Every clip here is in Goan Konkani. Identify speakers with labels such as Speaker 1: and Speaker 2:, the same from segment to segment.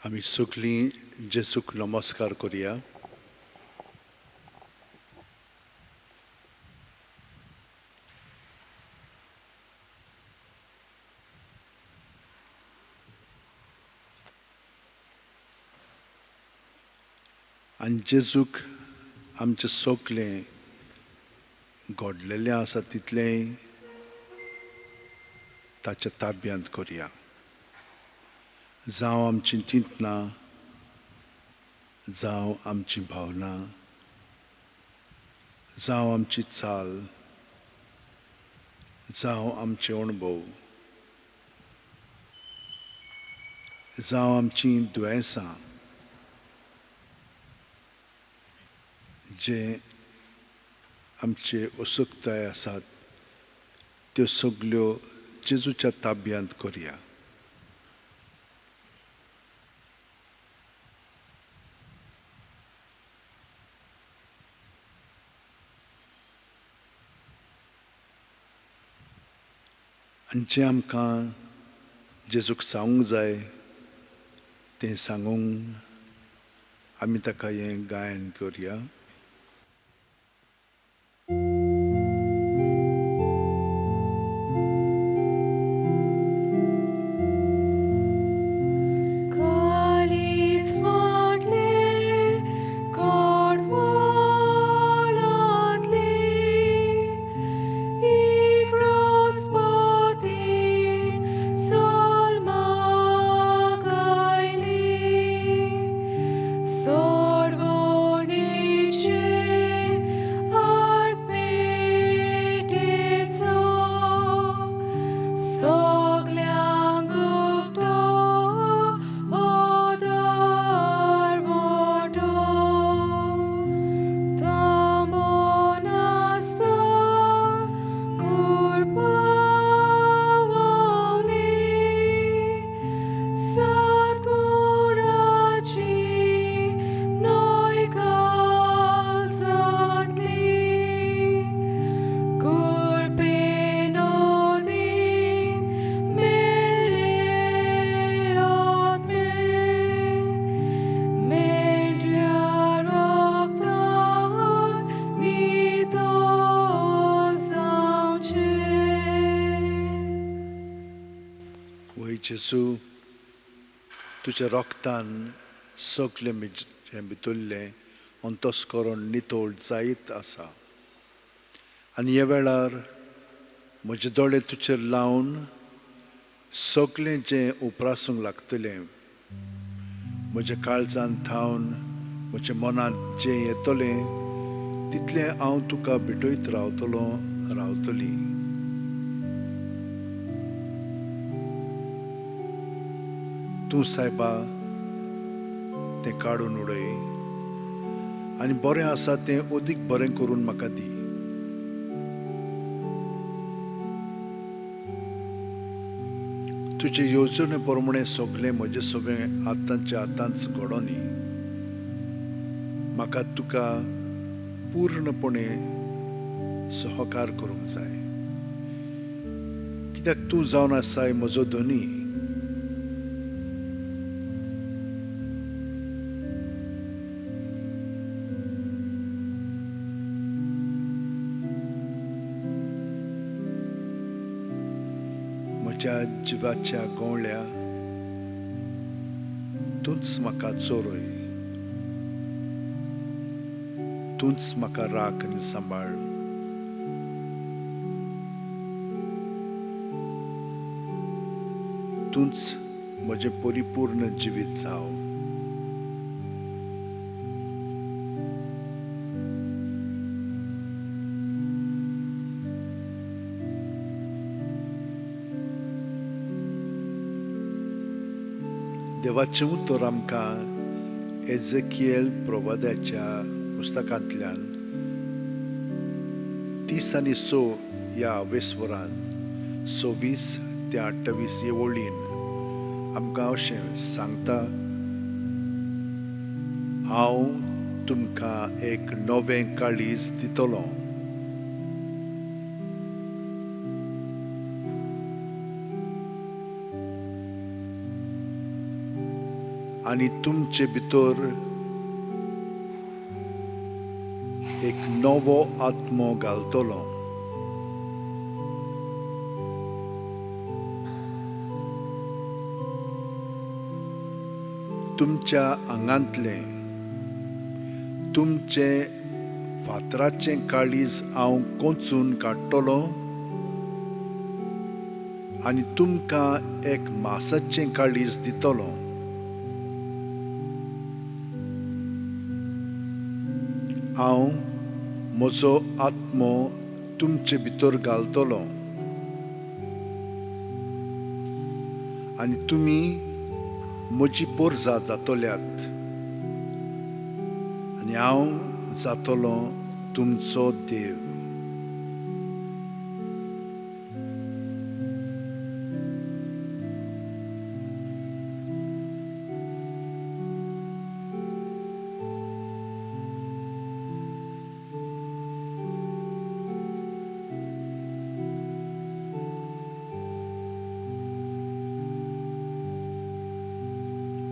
Speaker 1: आमी सगळीं जेजूक नमस्कार करुया. आनी जेजूक आमचें सगळें घडलेलें आसा तितलेंय ताच्या ताब्यांत करुया. जावं आमची चिंतनां, जावं आमची भावना, जावं आमची चाल, जावं आमचे अणभव, जावं आमची दुयेंसां, जे आमचे असक्ताय आसात त्यो सगल्यो जेजूच्या ताब्यांत करुया. आनी जें आमकां जेजूक सांगूंक जाय तें सांगूंक आमी ताका हें गायन करुया. जेजू, तुज्या रक्तान सगळें म्हजें भितरलें अंतस्करण नितळ जायत आसा आनी ह्या वेळार म्हजे दोळे तुजेर लावन सगळें जें उप्रासूंक लागतलें, म्हज्या काळजान थावन म्हज्या मनांत जें येतलें तितलें हांव तुका भेटयत रावतलो रावतली. तूं सायबा तें काडून उडय आनी बरें आसा तें अदीक बरें करून म्हाका दी. तुजे येवजणे प्रमाणें सगळें म्हजें सगळें आतांच्या आतांच घडोनी. म्हाका तुका पूर्णपणे सहकार करूंक जाय, कित्याक तूं जावन आसाय म्हजो धनी. म्हज्या जिवाच्या गोंवळ्या तूंच म्हाका चोरय, तूंच म्हाका राख आनी सांबाळ. तूंच म्हजें परिपूर्ण जिवीत जाव. देवाचें उतर आमकां एजेकियल प्रवाद्याच्या पुस्तकांतल्यान 30 आनी 6 ह्या वेसवरान 26 ते 28 हे वळीन आमकां अशें सांगता, हांव तुमकां एक नवें काळीज दितलो. आनी तुमचे भितर एक नवो आत्मो घालतलो. तुमच्या आंगांतलें तुमचें फातराचें काळीज हांव कोंचून काडटलो आनी तुमकां एक मासाचें काळीज दितलो. हांव म्हजो आत्मो तुमचे भितर घालतलो आनी तुमी म्हजी पोरजा जातल्यात आनी हांव जातलो तुमचो देव.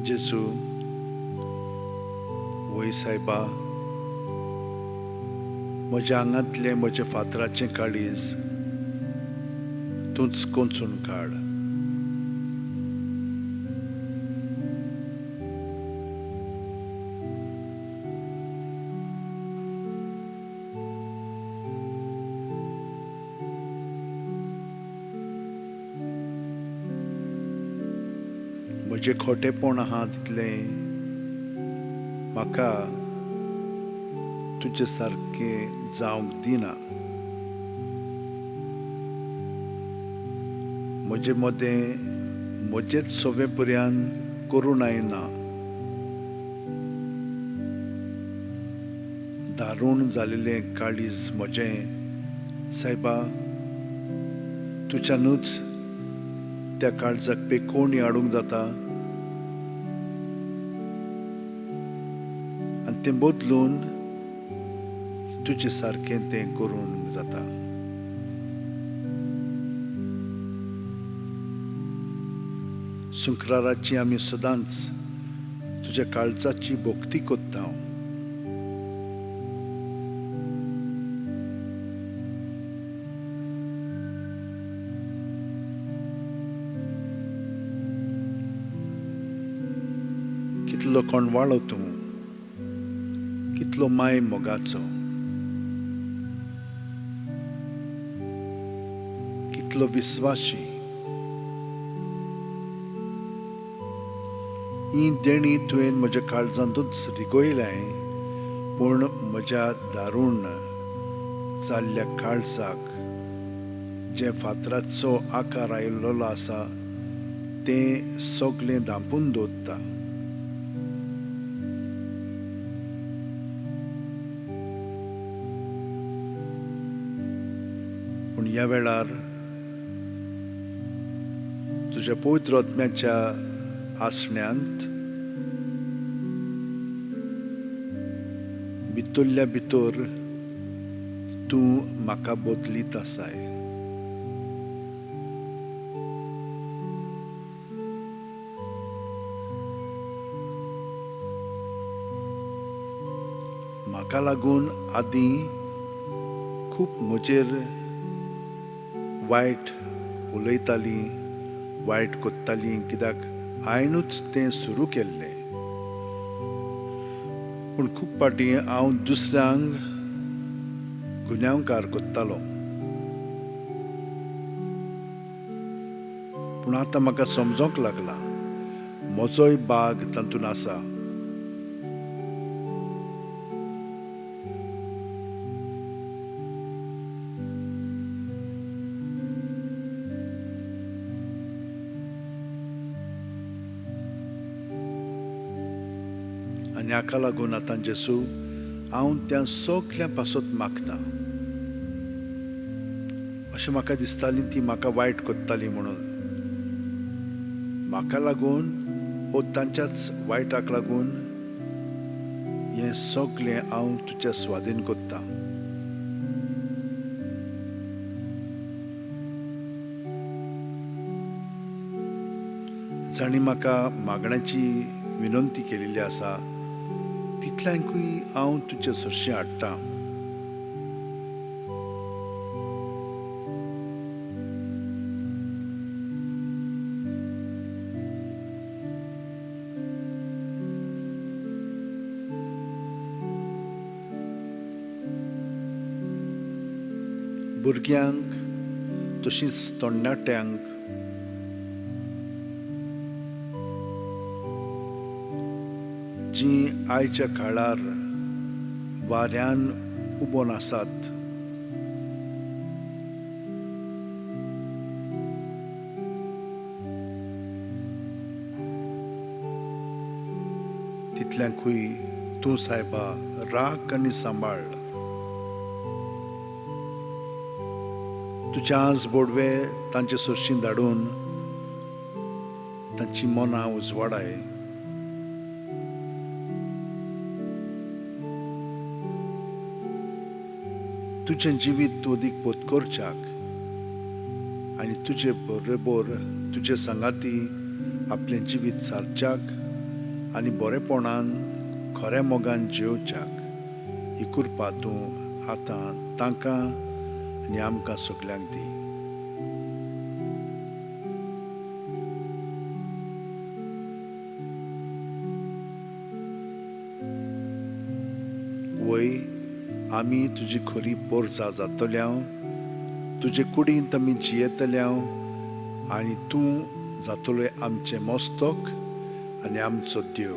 Speaker 1: जेजू वय सायबा, म्हज्या आंगांतलें म्हजें फातराचें काळीज तूंच कोंचून काड. म्हजें खोटेपण आहा तितलें म्हाका तुजे सारकें जावंक दिना. म्हजे मदें म्हजेच सवे पर्यान करुणाय ना. दारूण जालेलें काळीज म्हजें सायबा, तुज्यानूच त्या काळजाक पेकोवणी हाडूंक जाता आनी तें बदलून तुजे सारकें तें करूंक जाता. सुंक्राराची आमी सदांच तुज्या काळजाची भक्ती करता. कितलो कोणवाळो तूं, कितलो माय मोगाचो, कितलो विस्वाशी. ही देणी तुवें म्हज्या काळजांतूच रिगयलें, पूण म्हज्या दारूण जाल्ल्या काळजाक जें फातराचो आकार आयिल्लो आसा तें सगळें धांपून दवरता. पूण ह्या वेळार तुज्या पवित्र आत्म्याच्या आसण्यांत भितरल्या भितर तूं म्हाका बदलीत आसाय. म्हाका लागून आदीं खूब म्हजेर वायट उलयतालीं, वायट कोत्तालीं, कित्याक हांवेनूच तें सुरू केल्लें. पूण खूब फावटी हांव दुसऱ्यांक गुन्यांवकार कोत्तालो. पूण आतां म्हाका समजोंक लागलां म्हजोय भाग तातूंत आसा. आनी हाका लागून आतां जेसू हांव त्या सगळ्यां पासत मागता. अशें म्हाका दिसतालीं ती म्हाका वायट कोत्ताली म्हणून, म्हाका लागून वो तांच्याच वायटाक लागून हें सगळें हांव तुज्या स्वाधीन कोत्तां. जांणी म्हाका मागण्याची विनंती केलेली आसा तितल्यांकूय हांव तुजे सरशीं हाडटा. भुरग्यांक तशींच तरणाट्यांक जीं आयच्या काळार वाऱ्यान उबोन आसात तितल्यांकूय तूं सायबा राख आनी सांबाळ. तुजे आंस बोडवे तांचे सरशीं धाडून तांची मनां उजवाडाय. तुजें जिवीत तूं अदीक पोत करच्याक आनी तुजे बरोबर तुजे सांगाती आपलें जिवीत सारच्याक आनी बरेपणान खऱ्या मोगान जेवच्याक ही कृपा तूं आतां तांकां आनी आमकां सगल्यांक दी. वय आमी तुजी खरी पोरसा जातल्या, तुजे कुडींत आमी जियेतल्या आनी तूं जातलो आमचें मस्तक आनी आमचो देव.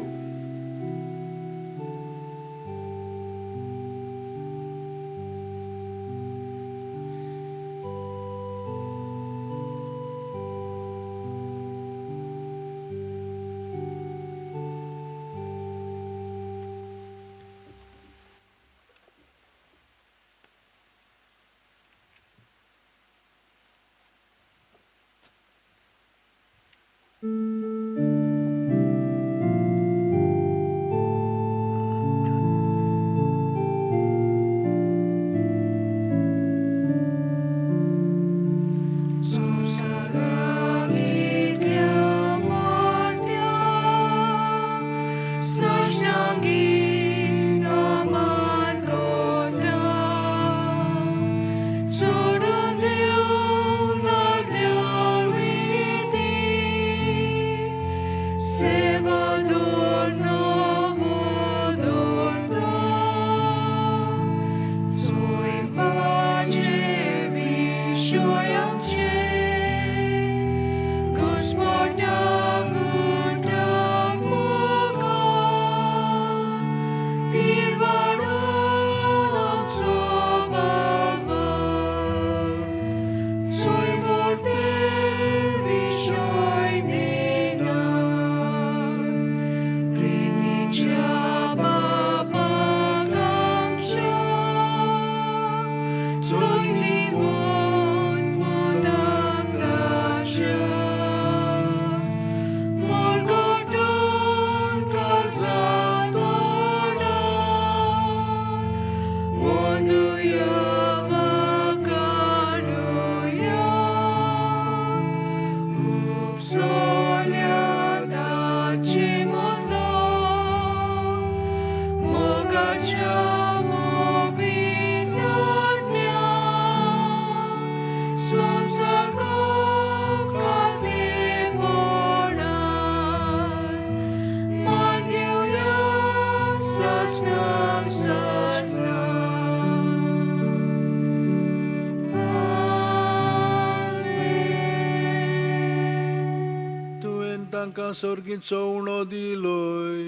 Speaker 1: तांकां सर्गीचो उणो दिलोय,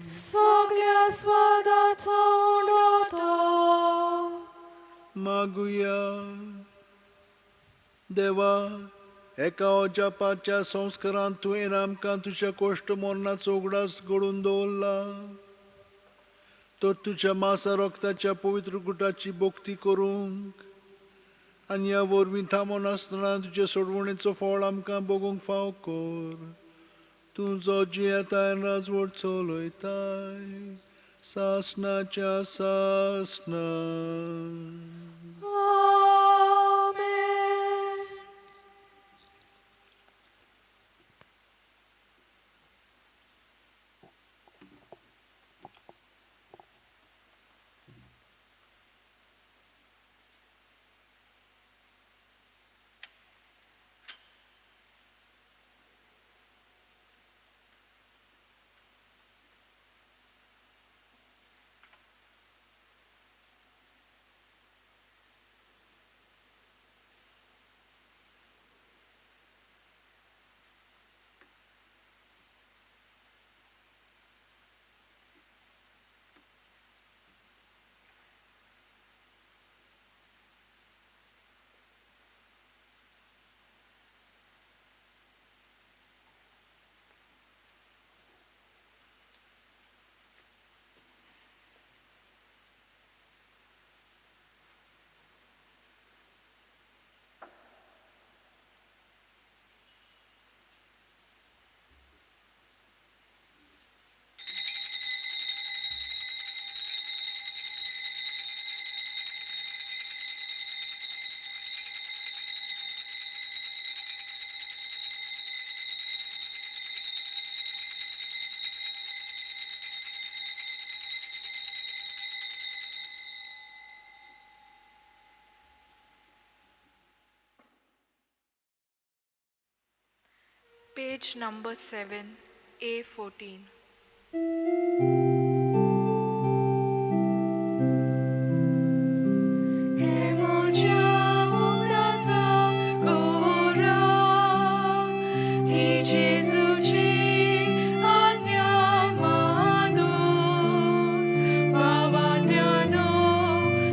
Speaker 2: सगळ्या स्वादाचो उणो तो.
Speaker 1: मागुया देवा, एका अजापाच्या संस्कारांत तुवें आमकां तुज्या कोश्ट मरणाचो उगडास घडून दवरला, तर तुज्या मासा रक्ताच्या पवित्र गुटाची भक्ती करूंक आनी ह्या वरवीं थांबोन आसतना तुजे सोडवणेचो फळ आमकां भोगूंक फाव कर. तुजो जियेताय राजवट चलयताय सासनाच्या सासना.
Speaker 2: आमेन. Page number 7, A14. हे म्हज्या उगडासा कोरा, ही जेजूची आज्ञा मानून, बाबांत्यानो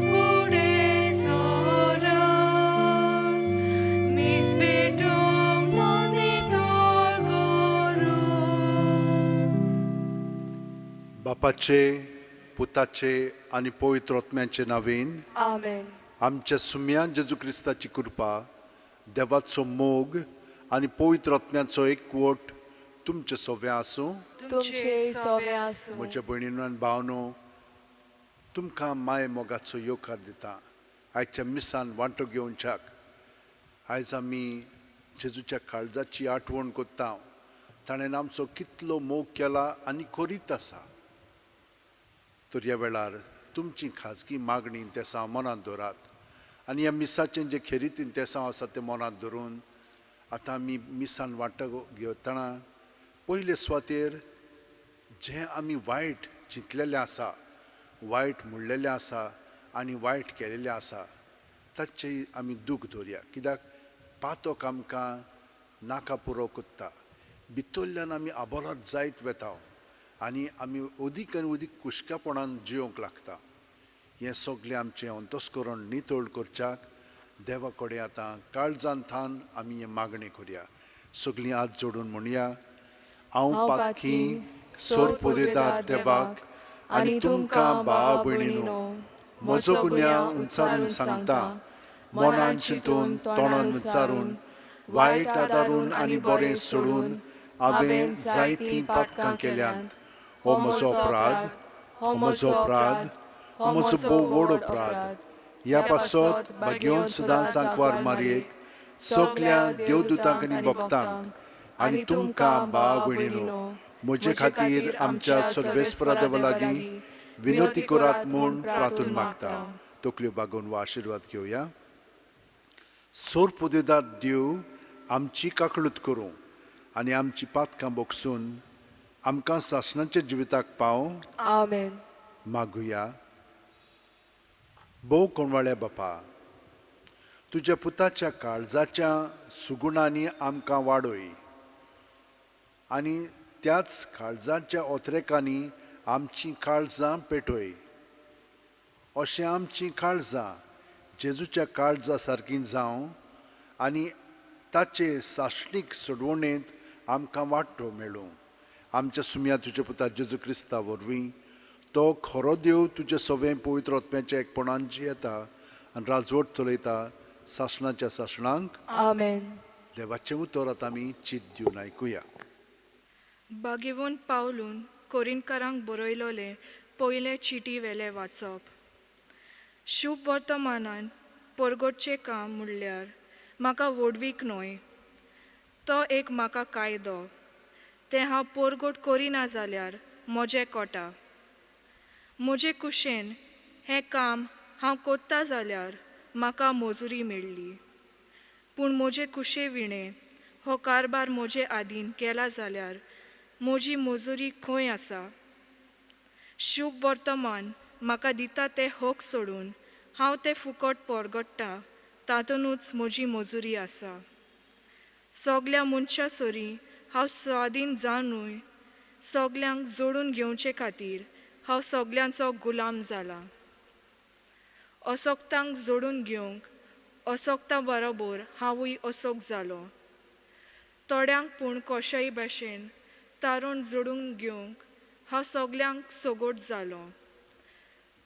Speaker 2: फुडें सरात, मीस पेटोवंक मन नितळ करून.
Speaker 1: बापाचे, पुताचे आनी पवित्र आत्म्याचे नांवेन.
Speaker 2: आमेन.
Speaker 1: आमच्या सुम्या जेजू क्रिस्ताची कृपा, देवाचो मोग आनी पवित्र आत्म्याचो एकवट तुमचे सोव्या आसूं.
Speaker 2: तुमचे सोवे आसूं.
Speaker 1: म्हज्या भयणीनो आनी भावनो, तुमकां माय मोगाचो येवकार दिता आयच्या मिसान वांटो घेवच्याक. आयज आमी जेजूच्या काळजाची आठवण करता. ताणें आमचो कितलो मोग केला आनी करीत आसा. तर ह्या वेळार तुमची खाजगी मागणी तेसांव मनांत दवरात आनी ह्या मिसाचें जें खेरीत तेसांव आसा तें मनांत धरून आतां आमी मिसान वांटो घेतना पयले सुवातेर जें आमी वायट चिंतलेलें आसा, वायट म्हणलेलें आसा आनी वायट केलेलें आसा ताचें आमी दूख दवरया. कित्याक पातक आमकां नाका पुरो करता. भितरल्यान आमी आबोलात जायत वता आनी आमी अदीक आनी अदीक कुशकापणान जियोंक लागता. हें सगळें आमचें अंतस्करण नितळ करच्याक देवा कडेन आतां काळजान थान आमी हें मागणें करया. सगळीं हात जोडून म्हणया, हांव पातकी सोर पुदेदार देवाक आनी तुमकां भाव भयणीनो म्हजो गुन्यांव उच्चारून सांगता. मनान चिंतून, तोंडान उच्चारून, वायट आदारून आनी बरें सोडून हांवें जायतीं पातकां केल्यांत. हो म्हजो अपराध, हो म्हजो अपराध, हो म्हजो भोव व्हड अपराध. ह्या पासत भाग्योन सदां सांकवार मारयेक, सगल्या देवदूतांक आनी भक्तांक आनी तुमकां भाव भयणीनो म्हजे खातीर आमच्या सर्वेस्परा देवा लागीं विनोती करात म्हूण प्रार्थून मागता. तकल्यो बागोवन वा आशिर्वाद घेवया. सोर पुदेदार देव आमची काकळूत करूं आनी आमची पातकां बोगसून आमकां सासणाच्या जिविताक पाव.
Speaker 2: आमेन.
Speaker 1: मागुया. भोव कोणवाळ्या बापा, तुज्या पुताच्या काळजाच्या सुगुणांनी आमकां वाडय आनी त्याच काळजाच्या ओथरेकांनी आमचीं काळजां पेटय. अशें आमचीं काळजां जेजूच्या काळजा सारकीं जावं आनी ताचे सासणीक सोडवणेंत आमकां वांटो मेळूं. आमच्या सुम्या तुज्या पुता जेजू क्रिस्ता वरवीं, तो खरो देव तुज्या सवें पवित्र आत्म्याच्या एकपणान जियेता आनी राजवट चलयता सासणाच्या सासणांक.
Speaker 2: आमेन.
Speaker 1: देवाचें उतर आतां आमी चित दिवन आयकुया.
Speaker 2: बागेवन पावलून कोरिनकारांक बरयलोलें पयलें चिटी वेलें वाचप. शुभ वर्तमानान परगटचें काम म्हणल्यार म्हाका व्हडवीक न्हय, तो एक म्हाका कायदो. तें हांव परगट करिना जाल्यार म्हजें कोटा. म्हजे कुशेन हें काम हांव कोत्ता जाल्यार म्हाका मजुरी मेळ्ळी, पूण म्हजे कुशे विणें हो कारभार म्हजे आदीन केला जाल्यार म्हजी मजुरी खंय आसा? शुभ वर्तमान म्हाका दिता ते हक सोडून हांव तें फुकट परगट्टा तातूंतच म्हजी मजुरी आसा. सगल्या मनशां सरीं हांव स्वाधीन जावनूय सगल्यांक जोडून घेवचे खातीर हांव सगल्यांचो गुलाम जाला. असक्तांक जोडून घेवंक असक्ता बरोबर हांवूय असोक जालो. थोड्यांक पूण कशेय भाशेन तारण जोडून घेवंक हांव सगल्यांक सगट जालो.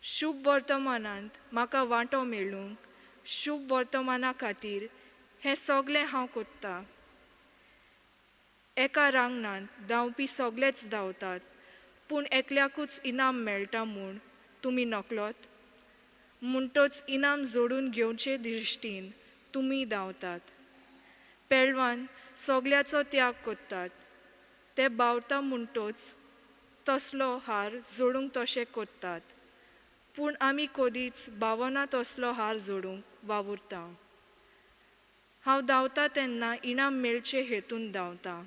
Speaker 2: शुभ वर्तमानांत म्हाका वांटो मेळूंक शुभ वर्तमाना खातीर हें सगलें हांव कोत्तां. एका रांगणांत धांवपी सगलेच धांवतात, पूण एकल्याकूच इनाम मेळटा म्हूण तुमी नकळत. म्हणटच इनाम जोडून घेवचे दृश्टीन तुमी धांवतात. पेलवान सगल्याचो त्याग करतात, ते बावता म्हणटच तसलो हार जोडूंक तशें करतात, पूण आमी कदीच बावना तसलो हार जोडूंक वावुरता. हांव धांवता तेन्ना इनाम मेळचे हेतून धांवता,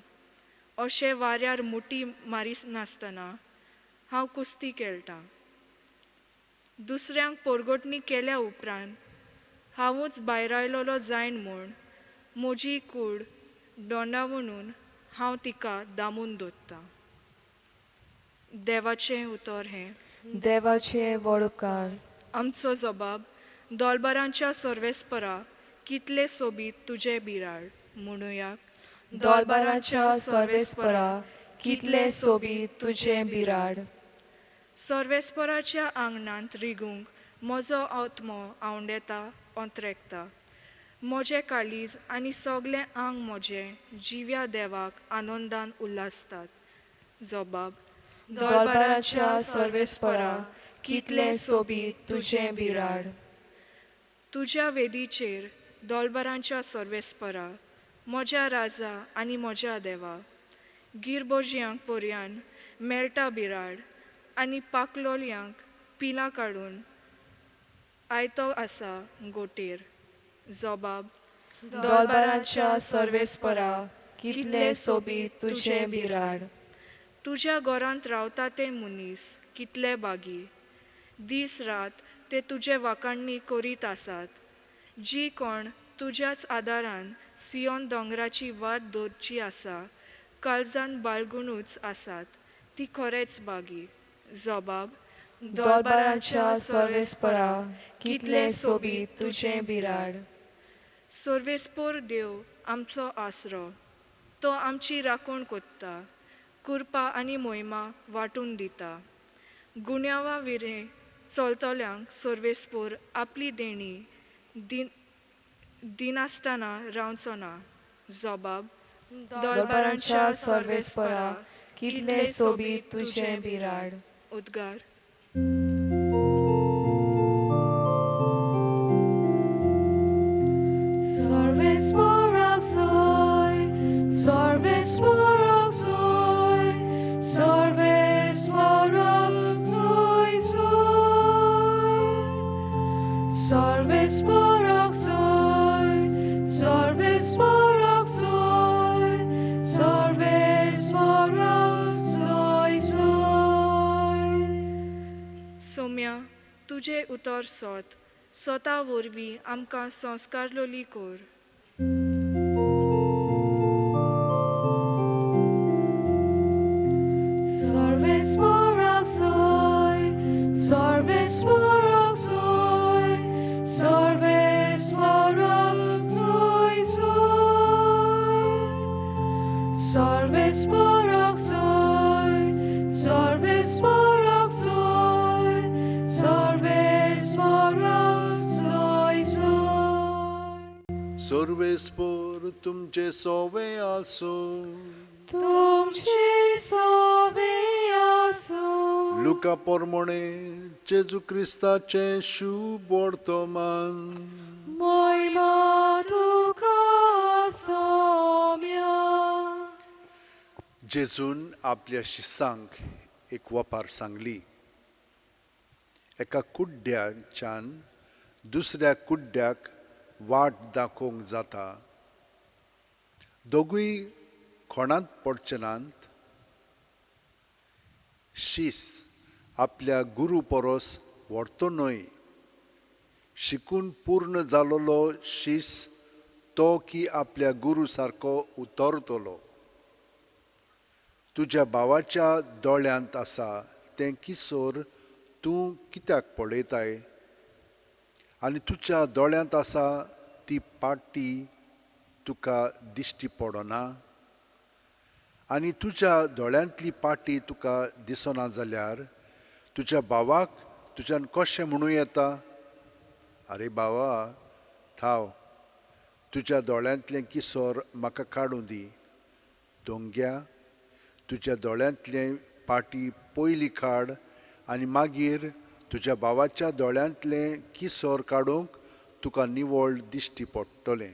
Speaker 2: अशें वाऱ्यार मुठी मारिनासतना हांव कुस्ती खेळटां. दुसऱ्यांक पोरगोटणी केल्या उपरांत हांवूच भायरायलोलो जायन म्हूण म्हजी कूड दोंडावणून हांव तिका दामून दवरतां. देवाचें उतर हें.
Speaker 3: देवाचे व्हड उपकार.
Speaker 2: आमचो जबाब दोलबारांच्या सर्वेस्परा कितले सोबीत तुजें बिराड म्हणुया.
Speaker 3: दोलबारांच्या सर्वेस्परा कितले सोबीत तुजें बिराड.
Speaker 2: सर्वेस्पराच्या आंगणांत रिगूंक म्हजो आत्मो आवंडेता अंत्रेकता. म्हजें काळीज आनी सगळें आंग म्हजें जिव्या देवाक आनंदान उल्हासतात. जबाब
Speaker 3: दोलबारांच्या सर्वेस्परा कितलें सोबीत तुजें बिराड.
Speaker 2: तुज्या वेदीचेर दोलबारांच्या सर्वेस्परा म्हज्या राजा आनी म्हज्या देवा गिरबोजयांक पर्यान मेळटा बिराड आनी पाकलोलयांक पिलां काडून आयतो आसा गोटेर. जबाब
Speaker 3: दोलबारांच्या सर्वेस्परा कितलें सोबीत तुजें बिराड.
Speaker 2: तुज्या घरांत रावता ते मनीस कितले बागी. दीस रात ते तुजे वाखाणणी करीत आसात. जी कोण तुज्याच आदारान सियोन दोंगराची वाट दवरची आसा काळजान बाळगुनूच आसात ती खरेंच बागी. जबाब
Speaker 3: दोलबारांच्या सर्वेस्परा कितलें सोबीत तुजें बिराड.
Speaker 2: सर्वेस्पोर देव आमचो आसरो. तो आमची राखण कोत्ता. कृपा आनी मोहिमा वांटून दिता. गुन्यांवा विरें चलतल्यांक सर्वेस्पोर आपली देणी दिनासतना रावचो ना. जबाब
Speaker 3: दोलबारांच्या सर्वेस्परा कितलें सोबीत तुजें बिराड.
Speaker 2: उद्गार.
Speaker 3: सर्वेस्पराक सोय, सर्वेस्पराक सोय, सर्वेस्पराक सोय सोय. सर्वेस्पराक सोय, सर्वेस्पराक सोय, सर्वेस्पराक सोय सोय.
Speaker 2: सोम्या तुजें उतर सोत सोता वरवीं आमकां संस्कारलोली कर.
Speaker 3: सर्वेस्पराक सोय, सर्वेस्पराक सोय, सर्वेस्पराक सोय सोय. सर्वेस्पराक सोय, सर्वेस्पराक सोय, सर्वेस्पराक सोय सोय.
Speaker 1: सर्वेस्पर तुमचे सोवे आसूं.
Speaker 3: तुमचे सोवे आसूं.
Speaker 1: लुका पोरमोणे जेजू क्रिस्ताचें शुभ वर्तमान.
Speaker 3: मोहिमा तुका सोम्या.
Speaker 1: जेजून आपल्या शिसांक एक वपार सांगली. एका कुड्ड्याच्यान दुसऱ्या कुड्ड्याक वाट दाखोवंक जाता. दोगूय खोणांत पडचे नात. शीस आपल्या गुरू परस व्हरतो न्हय. शिकून पूर्ण जालोलो शीस तो की आपल्या गुरू सारको उतरतलो. तुज्या भावाच्या दोळ्यांत आसा तें किसोर तूं कित्याक पळयताय आनी तुज्या दोळ्यांत आसा ती पाटी तुका दिश्टी पडना? आनी तुज्या दोळ्यांतली पाटी तुका दिसना जाल्यार तुज्या भावाक तुज्यान कशें म्हणूं येता, आरे भावा थाव, तुज्या दोळ्यांतलें किसोर म्हाका काडूं दी. दोंग्या, तुज्या दोळ्यांतलें पाटी पयली काड आनी मागीर तुज्या भावाच्या दोळ्यांतलें किसोर काडूंक तुका निवळ दिश्टी पडटलें.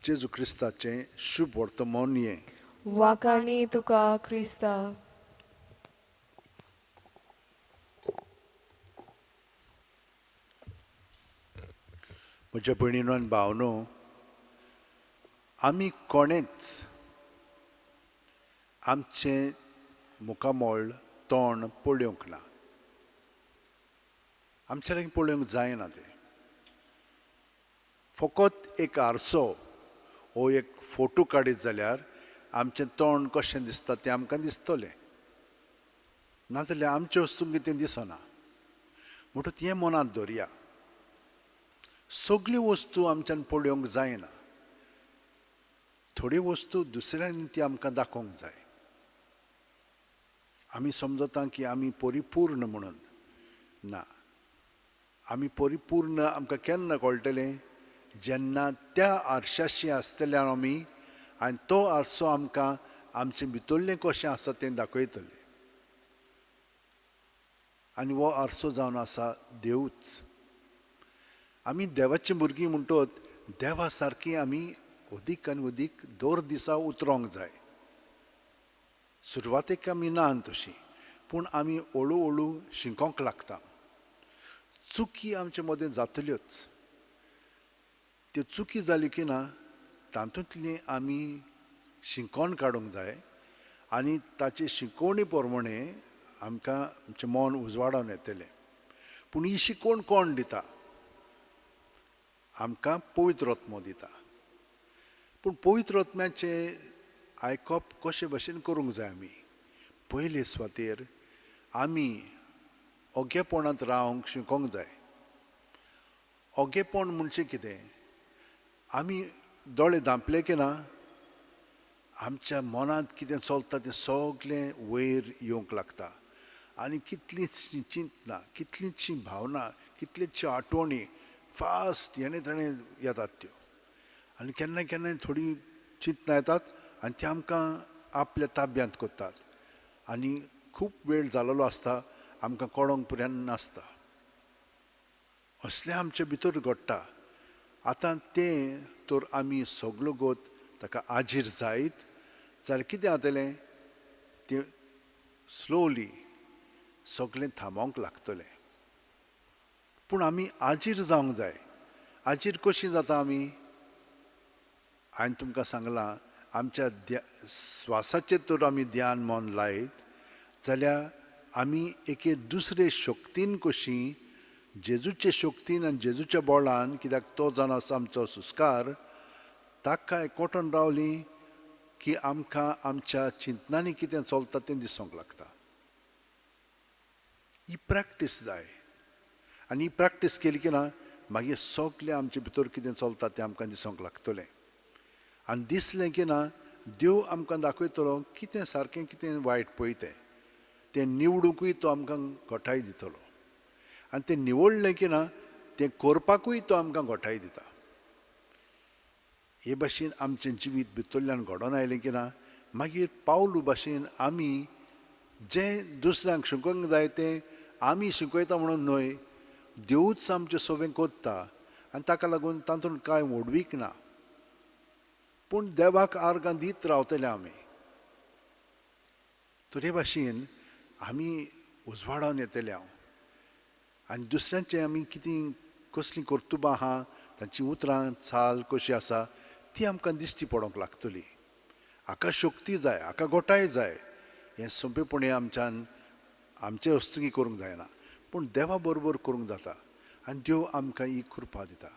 Speaker 1: जेजू क्रिस्ताचें शुभ वर्तमान हें.
Speaker 3: वाखाणी तुका क्रिस्ता.
Speaker 1: म्हज्या भयणीनो आनी भावनो, आमी कोणेच आमचें मुखामळ तोंड पळोवंक ना, आमच्या लागीं पळोवंक जायना तें. फकत एक आरसो हो एक फोटो काडीत जाल्यार आमचें तोंड कशें दिसता तें आमकां दिसतलें, नाजाल्यार आमचे वस्तूंक तें दिसना. म्हणटकच हें मनांत दवरया, सगल्यो वस्तू आमच्यान पळोवंक जायना, थोड्यो वस्तू दुसऱ्यांनी ती आमकां दाखोवंक जाय. आमी समजता की आमी परिपूर्ण म्हणून, ना, आमी परिपूर्ण आमकां केन्ना कळटलें? जेन्ना त्या आरशाशी आसतले आमी आनी तो आरसो आमकां आमचें भितरलें कशें आसा तें दाखयतलें. आनी हो आरसो जावन आसा देवूच. आमी देवाची भुरगीं म्हणटत देवा सारकी आमी अदीक आनी अदीक दर दिसा उतरोंक जाय. सुरवातेक आमी ना तशी, पूण आमी हळू हळू शिकोंक लागता. चुकी आमचे मदें जातल्योच, त्यो चुकी जाल्यो की ना तातूंतली आमी शिकोवन काडूंक जाय आनी ताचे शिकोवणी प्रमाणे आमकां आमचें मन उजवाडावन येतलें. पूण ही शिकवण कोण दिता? आमकां पवित्र आत्मो दिता. पूण पवित्र आत्म्याचें आयकप कशे भशेन करूंक जाय? आमी पयले सुवातेर आमी ओगेपणांत रावंक शिकोंक जाय. ओगेपण म्हणजे कितें? आमी दोळे धांपले की ना आमच्या मनांत कितें चलता तें सगळें वयर येवंक लागता आनी कितलींचशीं चिंतनां, कितलींचशीं भावना, कितलींचशी आठवणी फास्ट हेणे तेणे येतात त्यो. आनी केन्ना केन्नाय थोडीं चिंतनां येतात आनी ती आमकां आपल्या ताब्यांत करतात आनी खूब वेळ जाल्लो आसता, आमकां कळोंक पर्यंत नासता. असलें आमचे भितर घडटा. आतां तें तर आमी सगलो गोत ताका आजीर जायत जाल्यार कितें जातलें? तें स्लोली सगळें थांबोवंक लागतलें. पूण आमी आजीर जावंक जाय. आजीर कशी जाता आमी? हांवें तुमकां सांगलां, आमच्या स्वासाचेर तर आमी ध्यान मन लायत जाल्यार आमी एके दुसरे शक्तीन कशी जेजूचे शक्तीन आनी जेजूच्या बळान, कित्याक तो जावन आसा आमचो सुस्कार, ताका एकवटून रावली की आमकां आमच्या चिंतनांनी कितें चलता तें दिसूंक लागता. ही प्रॅक्टीस जाय आनी ही प्रॅक्टीस केली की ना मागीर सगळें आमचे भितर कितें चलता तें आमकां दिसूंक लागतलें. आनी दिसलें की ना देव आमकां दाखयतलो कितें सारकें कितें वायट पळय तें, तें निवडुंकूय तो आमकां घटाय दितलो आनी तें निवडलें की ना तें करपाकूय तो आमकां घटाय दिता. हे भाशेन आमचें जिवीत भितरल्यान घडोवन आयलें की ना मागीर पावलू भाशेन आमी जें दुसऱ्यांक शिकोवंक जाय तें आमी शिकयता म्हणून न्हय, देवूच आमचें सगळें करता आनी ताका लागून तातूंत कांय व्हडवीक ना. पूण देवाक आर्गां दीत रावतले आमी. तर हे भाशेन आमी उजवाडावन येतले हांव आनी दुसऱ्यांचें आमी कितें कसलीं कर्तुबां आहा, तांची उतरां चाल कशी आसा ती आमकां दिश्टी पडोंक लागतली. हाका शक्ती जाय, हाका गोठाय जाय. हें सोंपेपणी आमच्यान आमचे वस्तुकी करूंक जायना, पूण देवा बरोबर करूंक जाता आनी देव आमकां ही कृपा दिता.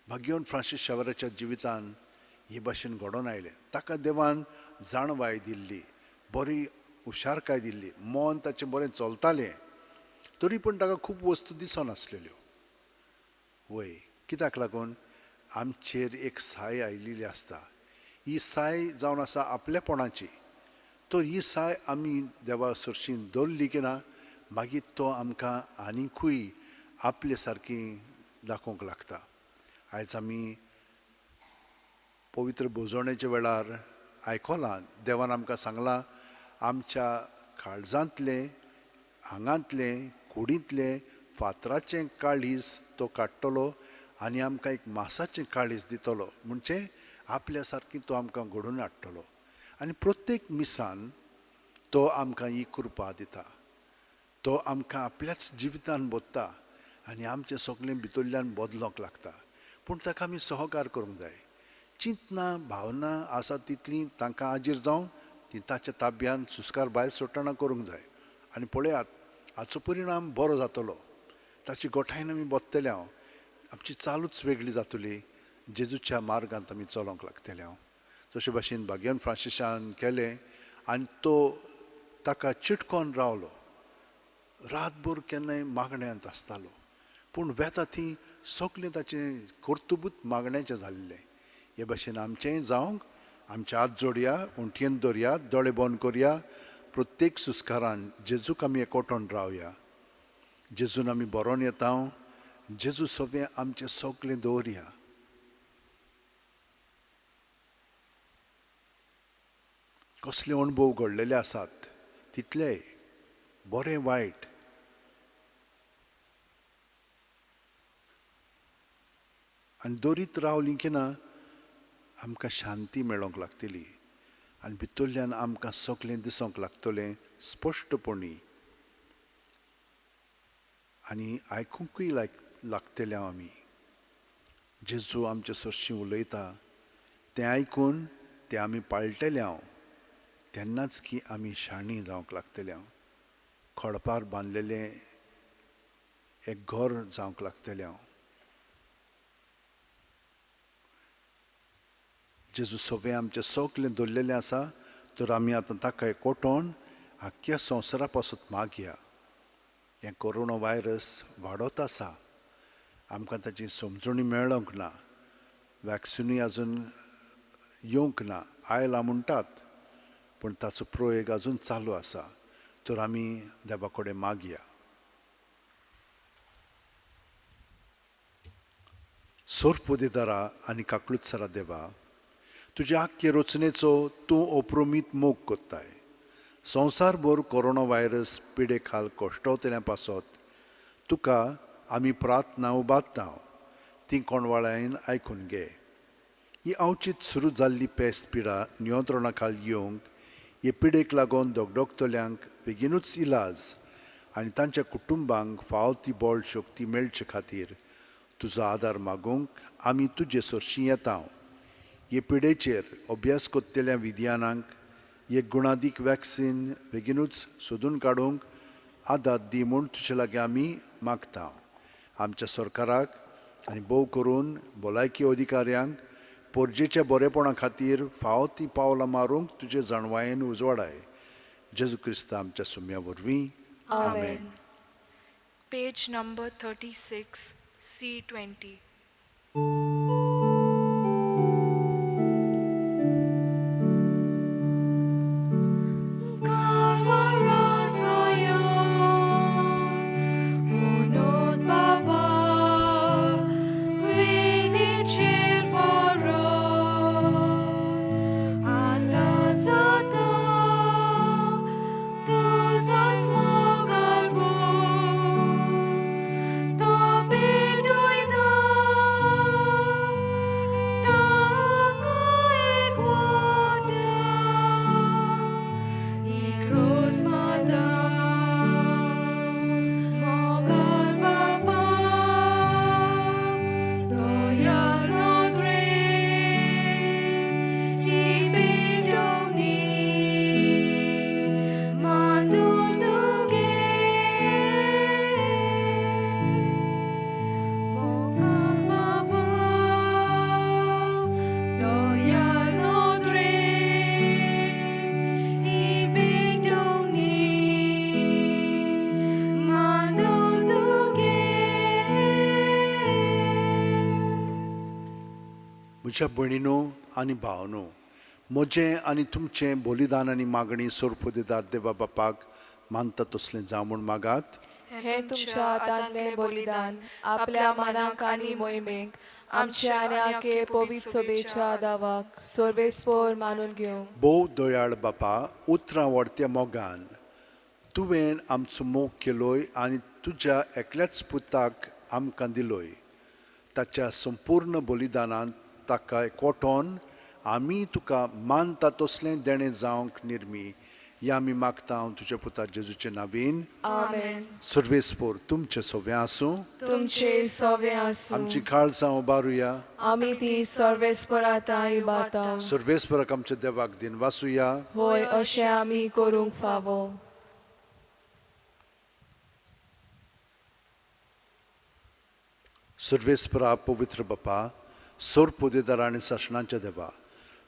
Speaker 1: भाग्यवंत फ्रांसीस शावराच्या जिवितान हे भाशेन घडोवन आयलें. ताका देवान जाणवाय दिल्ली, बरी हुशारकाय दिल्ली, मन ताचें बरें चलतालें, तरी पूण ताका खूब वस्तू दिसनासलेल्यो. वय, कित्याक लागून आमचेर एक साय आयिल्ली आसता. ही साय जावन आसा आपलेपणाची. तर ही साय आमी देवा सरशीं दवरली की ना मागीर तो आमकां आनिकूय आपले सारकी दाखोवंक लागता. आयज आमी पवित्र भोजवणेच्या वेळार आयकलां, देवान आमकां सांगलां आमच्या काळजांतलें, आंगांतलें, कुडींतलें फातराचें काळीज तो काडटलो आनी आमकां एक मासाचें काळीज दितलो. म्हणजे आपल्या सारकी तो आमकां घडोवन हाडटलो. आनी प्रत्येक मिसान तो आमकां ही कृपा दिता. तो आमकां आपल्याच जिवितान बदता आनी आमचें सगळें भितरल्यान बदलोंक लागता. पूण ताका आमी सहकार करूंक जाय. चिंतना भावना आसा तितलीं तांकां आजीर जावन ती ताच्या ताब्यान सुस्कार भायर सोडटना करूंक जाय. आनी पळयात हाचो परिणाम बरो जातलो. ताची गोठायन आमी बदतले हांव, आमची चालूच वेगळी जातली. जेजूच्या मार्गांत आमी चलोवंक लागतले हांव, जशे भाशेन भाग्यन फ्रांसिसान केलें आनी तो ताका चिटकोन रावलो. रातभर केन्नाय मागण्यांत आसतालो, पूण वेता ती सगळें ताचें कर्तुबूत मागण्याचें जाल्लें. हे भाशेन आमचेंय जावंक आमचे हात जोडया, उंटयेन दवरया, दोळे बंद करया. प्रत्येक सुस्कारान जेजूक आमी एकवटोन रावया. जेजून आमी बरोवन येता, जेजू सगळें आमचें सगळें दवरया. कसले अणभव घडलेले आसात तितले बरे वायट, आनी दरीत रावली की ना आमकां शांती मेळोंक लागतली आनी भितरल्यान आमकां सगळें दिसूंक लागतलें स्पश्टपणी आनी आयकुंकूय लागतलें आमी. जेजू आमचे सरशीं उलयता तें आयकून तें आमी पाळटले हांव, तेन्नाच की आमी शाणी जावंक लागतले हांव. खडपार बांदलेलें एक घर जावंक लागतलें हांव. जेजू सगळें आमचें सगळें दवरलेलें आसा, तर आमी आतां ताका एकवटोन आख्ख्या संवसारा पासून मागया. हें कोरोना व्हायरस वाडत आसा, आमकां ताची समजणी मेळोंक ना, वॅक्सिनूय आजून येवंक ना, आयला म्हणटात पूण ताचो प्रयोग आजून चालू आसा. तर आमी देवा कडेन मागया. सोरपोदेदारा आनी काकलुत्सरा देवा, तुज्या आख्खे रचनेचो तूं अप्रमीत मोग कोत्ताय. संवसारभर कोरोना व्हायरस पिडे खाल कश्टवतल्या पासत तुका आमी प्रार्थना उबारता, ती कोणवाळायन आयकून घे. ही अवचीत सुरू जाल्ली पेस्त पिडा नियंत्रणा खाल येवंक हे पिडेक लागून दगदगतल्यांक बेगीनूच इलाज आनी तांच्या कुटुंबांक फाव ती बळ शक्ती मेळचे खातीर तुजो आदार मागूंक आमी तुजे सरशीं येता. हे पिडेचेर अभ्यास करतल्या विज्ञानांक एक गुणादीक वॅक्सीन बेगीनूच सोदून काडूंक आदार दी म्हूण तुजे लागीं आमी मागता. आमच्या सरकाराक आनी भोव करून भलायकी अधिकाऱ्यांक पोरजेच्या बरेपणा खातीर फावो ती पावलां मारूंक तुजे जाणवायेन उजवाडाय. जेजू क्रिस्ता आमच्या सुम्या वरवीं, आमेन.
Speaker 2: Page number 36, C20.
Speaker 1: म्हज्या भयणीनो आनी भावनो, म्हजें आनी तुमचें बलिदान आनी मागणी सोरपोदेदार देवा बापाक मानता तसलें जावं म्हूण मागात.
Speaker 3: हें तुमच्या हातांतलें बलिदान आपल्या मनाक आनी मोहिमेक आमच्या आनी आखे पवित्र सभेच्या दावाक सर्वेस्पोर मानून घेवंक.
Speaker 1: भोव दयाळ बापा, उतरां व्हडत्या मोगान तुवें आमचो मोग केलोय आनी तुज्या एकल्याच पुताक आमकां दिलोय. ताच्या संपूर्ण बलिदानांत ताका एकवटोन आमी तुका मानता तसलें देणें जावंक निर्मी या आमी मागता हांव तुज्या पुता जेजूचे नावीन.
Speaker 3: आमेन.
Speaker 1: सर्वेस्पोर तुमचे सोव्या आसूं.
Speaker 3: तुमचे सोवे आसूं.
Speaker 1: आमची काळजां उबारुया.
Speaker 3: आमी ती सर्वेस्पराता इबाता.
Speaker 1: सर्वेस्पराक आमच्या देवाक दिनवासुया.
Speaker 3: होय, अशें आमी करूंक फावो.
Speaker 1: सर्वेस्परा पवित्र बापा, सर्व पोदेदार आनी सासणाच्या देवा,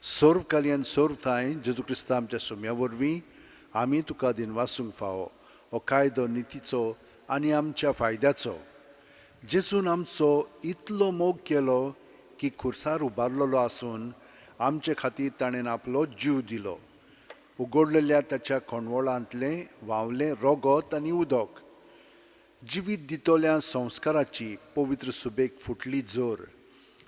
Speaker 1: सर्व कालयन सर्व थांय जेजू क्रिस्ता आमच्या सुम्या वरवीं आमी तुका दिनवासूंक फावो. हो कायदो नितीचो आनी आमच्या फायद्याचो. जेजून आमचो इतलो मोग केलो की खुर्सार उबारलेलो आसून आमचे खातीर ताणें आपलो जीव दिलो. उगडलेल्या ताच्या कोंडवळांतलें व्हांवलें रोगोत आनी उदक जिवीत दितल्या संस्काराची पवित्र सुबेक फुटली जोर.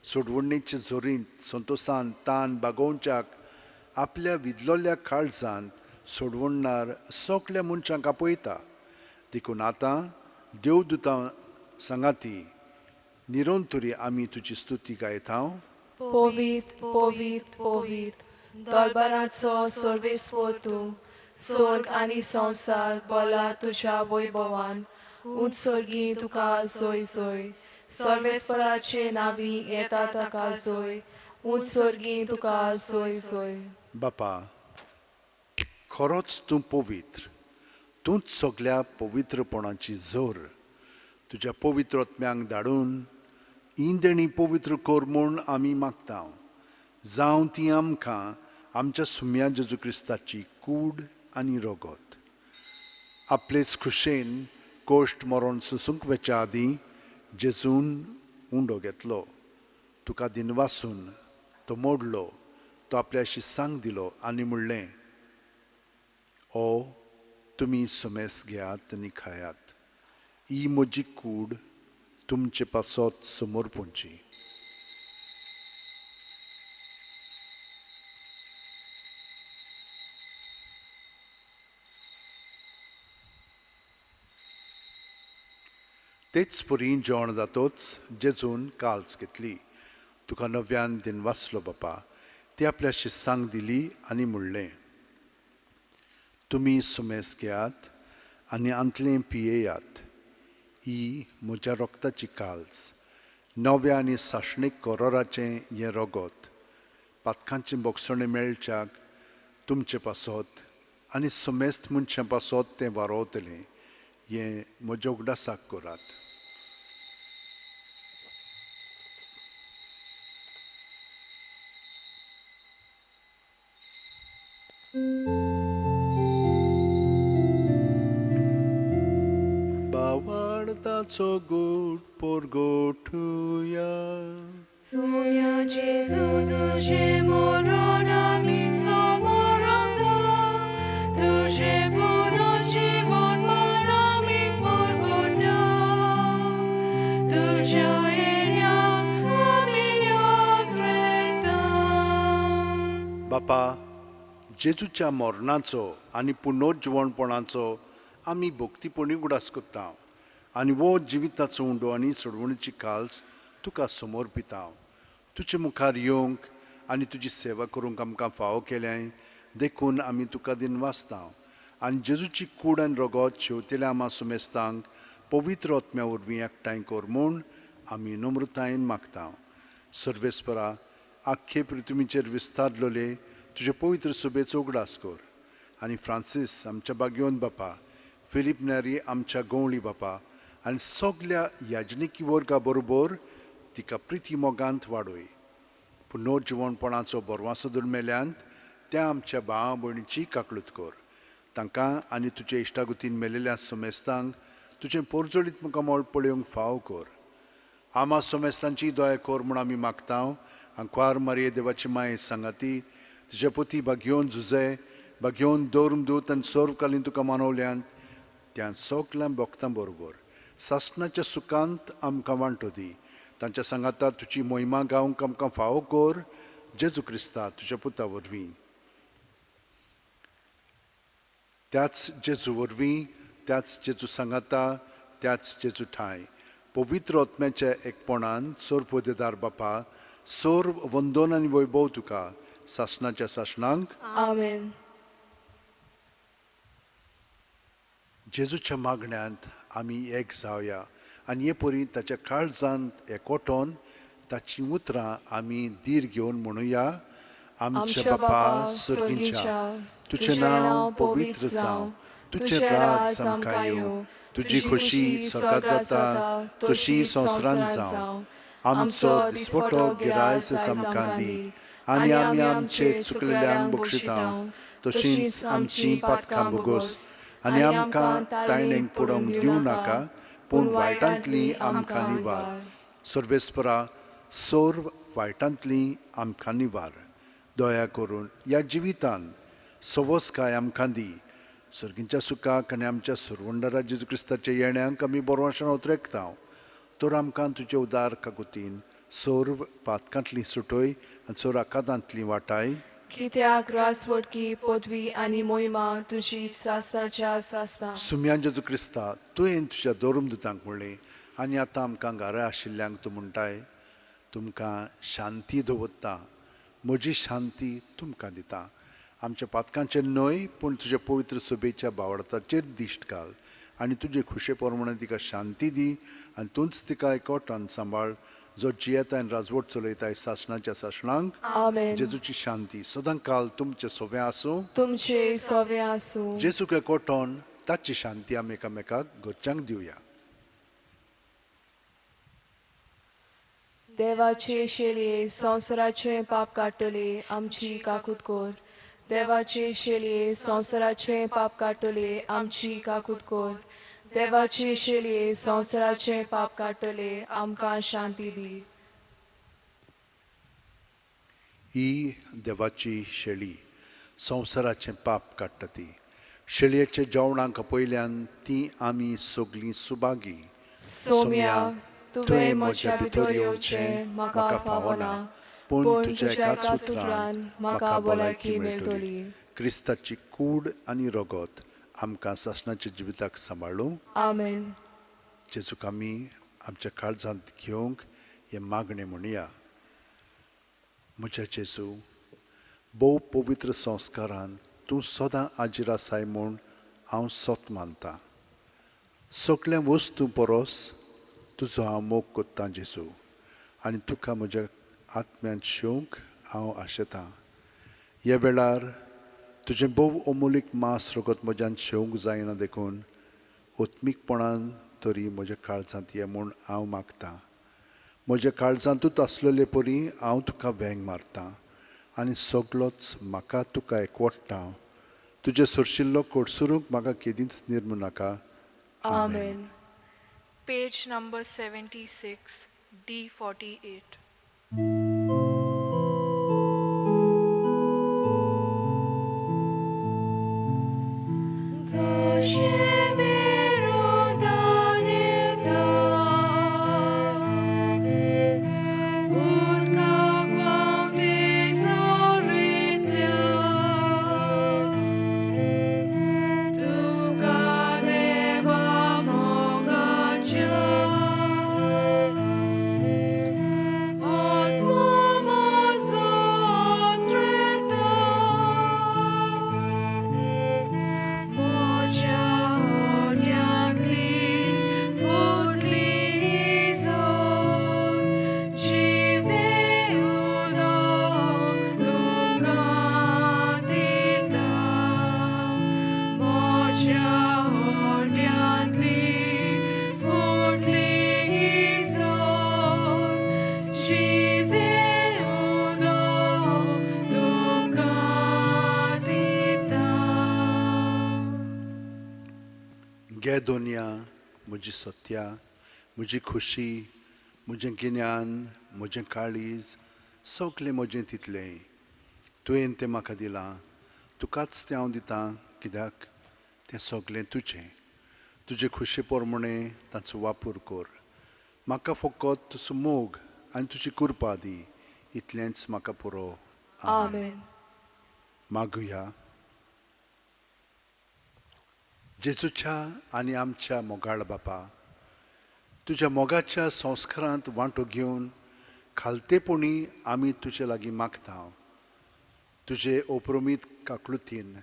Speaker 1: सोडवणेचे जोरींत संतोसान तान बागोवच्याक आपल्या विदलोल्या काळजांत सोडवणणार सगल्या मनशांक आपयता. देखून आतां देवदूतां सांगाती निरंतरी आमी तुजी स्तुती गायता.
Speaker 3: पवित्र पवित्र पवित्र दलबराचो सर्वेस्पोर तूं, स्वर्ग आनी संवसार बोला तुज्या वैभवान. उंच स्वर्गी तुका जोय जोय, सर्वेस्पराचे नावी येता ताका जोय, उंच स्वर्गी तुका जोय जोय.
Speaker 1: बापा, खरोच तूं पवित्र, तूंच सगल्या पवित्रपणाची जोर. तुज्या पवित्र आत्म्यांक धाडून ही देणी पवित्र कर म्हूण आमी मागता. जावं ती आमकां आमच्या सुम्या जेजू क्रिस्ताची कूड आनी रगत. आपलेच खुशेन कोश्ट मरण सोसूंक वेच्या आदीं जेजून उंडो घेतलो, तुका दिनवासून तो मोडलो, तो आपल्या शिसांक दिलो आनी म्हणलें, ओ तुमी सुमेस घेयात आनी खायात, ही म्हजी कूड तुमचे पासत समर्पणची. तेच परी जेवण जातोच जेजून काल्स घेतली, तुका नव्यान दिनवासलो बापा, ती आपल्या शिस्सांक दिली आनी म्हणलें, तुमी सुमेस घेयात आनी आंतलें पियेयात, ही म्हज्या रोगताची काल्स, नव्या आनी सासणीक कोरोराचें हें रोगत, पातकांचें बोगसणें मेळच्याक तुमचे पासत आनी सुमेस्त मनशां पासत तें वारोवतलें, हें म्हज्या उगडासाक करात. बावाडताचो गोड पोरगोठुया.
Speaker 3: सुम्या जेजू तुजें मरण आमी समोरता, तुजें पुनर्जीवन म्हण आमी परगटा, तुज्या येण्याक आमी यात्रेता.
Speaker 1: बापा, जेजूच्या मरणाचो आनी पुनर्जिवणपणाचो आमी भक्तीपणी उगडास करता आनी वो जिविताचो उंडो आनी सोडवणीची काल्स तुका समर्पिता. तुजे मुखार येवंक आनी तुजी सेवा करूंक आमकां फावो केल्याय देखून आमी तुका दिनवासता आनी जेजूची कूड आनी रगत शेवतेल्या आमा सुमेस्तांक पवित्र आत्म्या वरवीं एकठांय कर म्हूण आमी नम्रतायेन मागता. सर्वेस्परा, आख्खे पृथ्वीचेर विस्तारलेले तुजे पवित्र सुबेचो उगडास कर आनी फ्रांसीस आमच्या बागयोन बापा, फिलीप नेरी आमच्या गवळी बापा आनी सगल्या याजनिकी वर्गा बरोबर तिका प्रिती मोगांत वाडय. पुनर्जिवणपणाचो बरवासो दुर्मेल्यांत त्या आमच्या भावा भयणीची काकळूत कर. तांकां आनी तुजे इश्टागुतीन मेलेल्या सोमेस्तांक तुजें पोरजोळीत मुखामळ पळोवंक फाव कर. आमा सोमेस्तांची दया कर म्हूण आमी मागता. आंकवार मारये देवाची माये सांगाती तुजे पोती बागयोन झुजे बागयोन दौर्म दूत आनी सर्वकालीन तुका मानवल्यांत त्या सगल्या भक्तां बरोबर सासणाच्या सुखांत आमकां वांटो दी. तांच्या सांगाता तुजी मोहिमा गावंक आमकां फावो कर. जेजू क्रिस्ता तुज्या पुता वरवीं, त्याच जेजू वरवीं, त्याच जेजू सांगाता, त्याच जेजू ठांय पवित्र आत्म्याच्या एकपणान सर्वपदेदार बापा, सर्व वंदन आनी वैभव तुका सासणाच्या सासणांक.
Speaker 3: आमेन.
Speaker 1: जेजूच्या मागण्यांत आमी एक जावया आनी हे परी ताच्या काळजांत एकवटोन ताचीं उतरां आमी धीर घेवन म्हणुया. आमच्या बापा सर्गींच्या, तुजें नांव पवित्र जावं, तुजें राज आमकां येवं, तुजी खोशी स्वर्गात जाता तशी संवसारांत जावं. आमचो दिसवटो गिरायस आमकां दी आनी आमी आमचे चुकलेल्यांक बक्षिता तशींच आमचीं पातकां भोगोस आनी आमकां तायणेक पडोवंक दिवं नाका, पूण वायटांतली आमकां निवार. सर्वेस्परा, सर्व वायटांतली आमकां निवार. दया करून ह्या जिवितान सवसकाय आमकां दी. सर्गींच्या सुखाक आनी आमच्या सुरवंडरा जेजू क्रिस्ताच्या येण्याक आमी बरो उतरेकता. तर आमकां तुजे उदार काकुतीन सर्व पातकांतली सुटय आनी सर्व आकादांतली वाटाय.
Speaker 3: कित्याक रासवटकी पदवी आनी मोहिमा तुजी सासणाच्या सासणा.
Speaker 1: सुम्यान जेजू क्रिस्ता, तुवें तुज्या धर्म दुतांक म्हणलें आनी आतां आमकां घरा आशिल्ल्यांक तूं म्हणटाय, तुमकां शांती दवरता, म्हजी शांती तुमकां दिता. आमच्या पातकांचेर न्हय पूण तुज्या पवित्र सभेच्या बावडताचेर दिश्ट घाल आनी तुजे खुशे प्रमाणे तिका शांती दी आनी तूंच तिका एकवटान सांबाळ, जो जियेता आनी राजवट चलयताय सासणाच्या सासणांक.
Speaker 3: आमेन.
Speaker 1: जेजूची शांती सदां काल तुमचे सोवे आसूं,
Speaker 3: तुमचे सोवे आसूं.
Speaker 1: जेजूक एकवटोन ताची शांती आमी एकामेकाक घरच्यांक दिवया.
Speaker 3: देवाचे शेलये संवसाराचें पाप काडटले आमची काकूत कोर. देवाचे शेलये संवसाराचें पाप काडटले आमची काकूत कोर. देवाचे शेलये संवसाराचें पाप काडटले आमकां शांती दी.
Speaker 1: ही देवाची शेळी संवसाराचें पाप काडटा. ती शेळयेच्या जेवणाक पयल्यान ती आमी सगलीं सुभागी.
Speaker 3: सोम्या, तुवें म्हज्या भितर येवचें म्हाका फावना, पूण तुज्या एकाच उतरान म्हाका भलायकी मेळटली.
Speaker 1: क्रिस्ताची कूड आनी रगत आमकां सासणाच्या जिविताक सांबाळूं.
Speaker 3: आमेन.
Speaker 1: जेजूक आमी आमच्या काळजांत घेवंक हें मागणें म्हणया. म्हज्या जेजू, भोव पवित्र संस्कारान तूं सदां आजीर आसाय म्हूण हांव सत मानतां. सगल्या वस्तू परस तुजो हांव मोग कोत्तां जेजू, आनी तुका म्हज्या आत्म्यांत शेवंक हांव आशेतां. ह्या वेळार तुजें भोव अमोलीक मांस रगत म्हज्यान शेवंक जायना, देखून आत्मीकपणान तरी म्हज्या काळजांत ये म्हूण हांव मागतां. म्हज्या काळजांतूच आसलेले परी हांव तुका वेंग मारतां आनी सगलोच म्हाका तुका एकवटता. तुजें सरशिल्लो कोडसुरूंक म्हाका केदींच निर्मू नाका.
Speaker 3: आमेन.
Speaker 2: Page number 76, D48.
Speaker 1: गे दोनया, म्हजी सत्या, म्हजी खुशी, म्हजें गिन्यान, म्हजें काळीज, सगलें म्हजें तितलें तुवें तें म्हाका दिलां. तुकाच तें हांव दितां, कित्याक तें सगलें तुजें. तुजे खुशे प्रमाणे ताचो वापर कर. म्हाका फकत तुजो मोग आनी तुजी कृपा दी, इतलेंच म्हाका पुरो.
Speaker 3: आमेन.
Speaker 1: मागुया. जेजूच्या आनी आमच्या मोगाळ बापा, तुज्या मोगाच्या संस्कारांत वांटो घेवन खालतेपणी आमी तुजे लागीं मागता. तुजे ओप्रोमीत काकलुतीन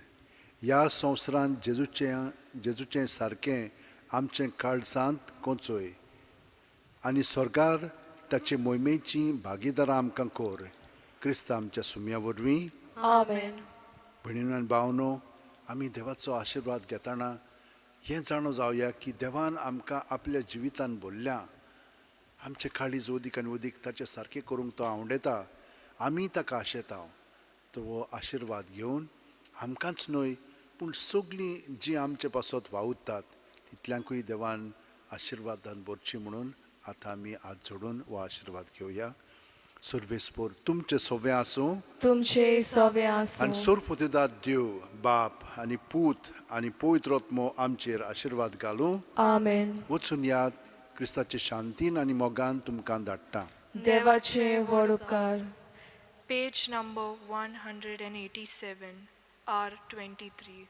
Speaker 1: ह्या संवसारांत जेजूचें जेजूचें सारकें आमचें काळजांत कोंचय आनी स्वर्गार ताचे मोहिमेची भागीदारां आमकां कोर. क्रिस्त आमच्या सुम्या वरवीं.
Speaker 3: आमेन.
Speaker 1: भयणीनो आनी भावनो, आमी देवाचो आशिर्वाद घेतना हें जाणो जावया की देवान आमकां आपल्या जिवितान भरल्या. आमचें काळीज ओदीक आनी ओदीक ताचें सारकें करूंक तो आवडेता. आमी ताका आशेता. तर हो आशिर्वाद घेवन आमकांच न्हय पूण सगळीं जीं आमचे पासत वावुरतात तितल्यांकूय देवान आशिर्वादान भरची म्हणून आतां आमी हात जोडून हो आशिर्वाद घेवया. सर्वेस्पोर तुमचें सवें आसूं.
Speaker 3: तुमचे सवे आसूं.
Speaker 1: आनी सोरपुतेदाद देव बाप आनी पूत आनी पवित्र आत्मो आमचेर आशिर्वाद घालूं.
Speaker 3: आमेन.
Speaker 1: वचून याद क्रिस्ताचे शांतीन आनी मोगान तुमकां धाडटा.
Speaker 3: देवाचे व्हड उपकार.
Speaker 2: Page number 187, R 23.